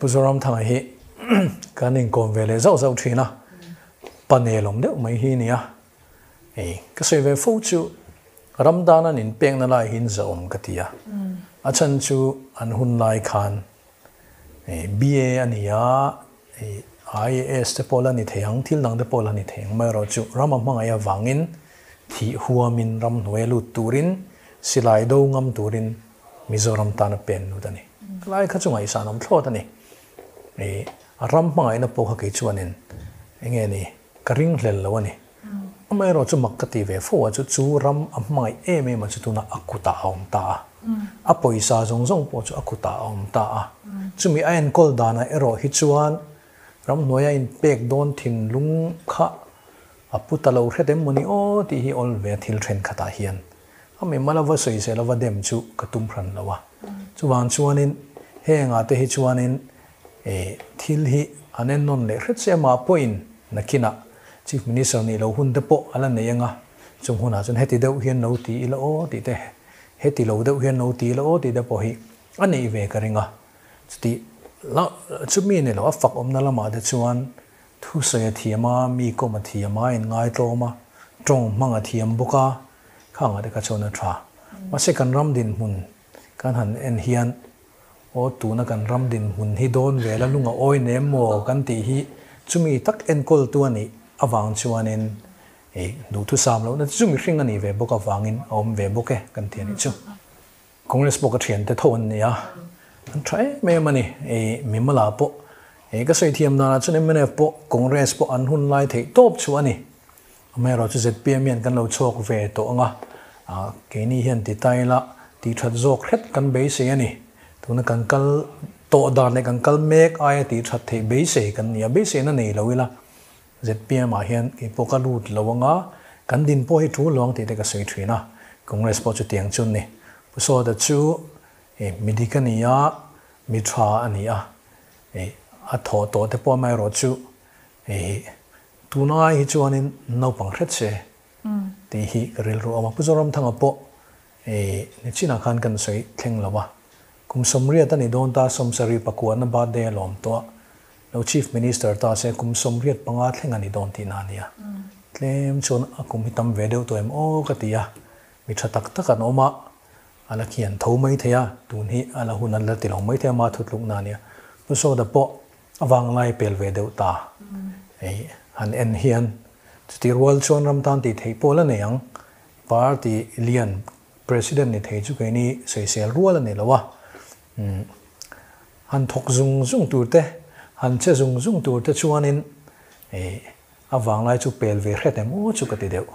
Pu Zoramthanga hi kan inkawm ve leh zauh zauh thin a, pa nelawm deuh mai hi nia. Hei ka sawi ve fo chu ram dan an inpekna lai hi zahawm ka ti a, a chhan chu an hun lai khan BA a ni a, IAS te pawh la ni thei ang, thil dang te pawh la ni thei ang mai erawh chu ram a hmangaih avangin thih huamin ram hnuai a lut turin silai do ngam turin Mizoram tan a pen lut a ni. Lai kha chu ngaihsan awm thlawt a ni. A ram hmangaihna pawh kha kei chuanin enge ni ka ring hlel lo a ni. Amaherawh chu mak ka ti ve fo a chu chu ram a hmangaih em em a chu tunah a kutah a awm ta a. A pawisa zawng zawng pawh chu a kutah a awm ta a. Chumi a enkawl danah erawh hi chuan ramhnuaia inpek dawn thinlung kha a pu ta lo hret em maw ni aw tih hi awl ve a thil thenkhatah hian A mimal a va sawisel a va dem chu ka tum hran lo a. Chuvang chuanin hengah te hi chuanin thil hi an en nawn leh hret che amah pawhin nakinah Chief Minister nih loh hun te pawh a la nei anga chung hunah chuan heti deuh hian lo ti ila aw tih te, heti lo deuh hian lo ti ila aw tih te pawh hi a neih ve ka ring a. Chuti chumi ni lo a fak awmna lamah te chuan Thusawi a thiam a, mi kawm a thiam a, inngaitawm a, tawng hmang a thiam bawk a, khangah te kha chuan a tha. Mahse kan ram dinhmun kan han en hian aw tuna kan ram dinhmun hi dawn vel a lung a awi nem maw kan tih hi chumi tak enkawltu a nih avang chuanin ih duhthusam lohna chu mihring a nih ve bawk avangin a awm ve bawk e kan ti a nih chu. Congress pawh ka thiante tho an ni a, an tha em em a ni. Ei Mimala pawh ei ka sawi thiam danah chuan mnf pawh Congress pawh an hun lai theih tawp chu a ni. Amaherawh chu zpm hian kan lo chhuak ve tawh ang a, keini hian ti ta ila tih that zawk hret kan beisei a ni. Tuna kan kal tawh dan leh kan kal mek aia tih that theih beisei kan ni a, beiseina nei lo ila Zpm ah hian kei pawh ka lut lo anga, kan din pawh hi tul lo ang tih te ka sawi thin a, Congress pawh chutiang chu ni. Pu Sawta chu mi dik a ni a, mi tha a ni a, a thawh tawh te pawh amaherawh chu tuna ai hi chuanin naupang hret se tih hi ka rilru a awm a. Pu Zoramthanga pawh nichinah khan kan sawi thleng lo a, kum 80 a ni dawn ta, 74 na birthday a lawm tawh a, Lo Chief Minister ta se kum 85 thleng a ni dawn tihna a nia. Tlem chuan a kum hi tam ve deuh tawh em aw ka ti a, mi tha tak tak an awm a, a la khian tho mai thei a, tun hi a la hun an la ti lo mai thei a, ma thutlukna a nia. Pu Sawta pawh a vanglai pel ve deuh ta. Hei han en hian chutih rual chuan ram tan tih theih pawh la nei ang. Party lian President ni thei chu keini sawisel rual a ni lo a. Han thawk zung zung tur te, han che zung zung tur te chuanin a vanglai chu pel ve hret em aw chu ka ti deuh.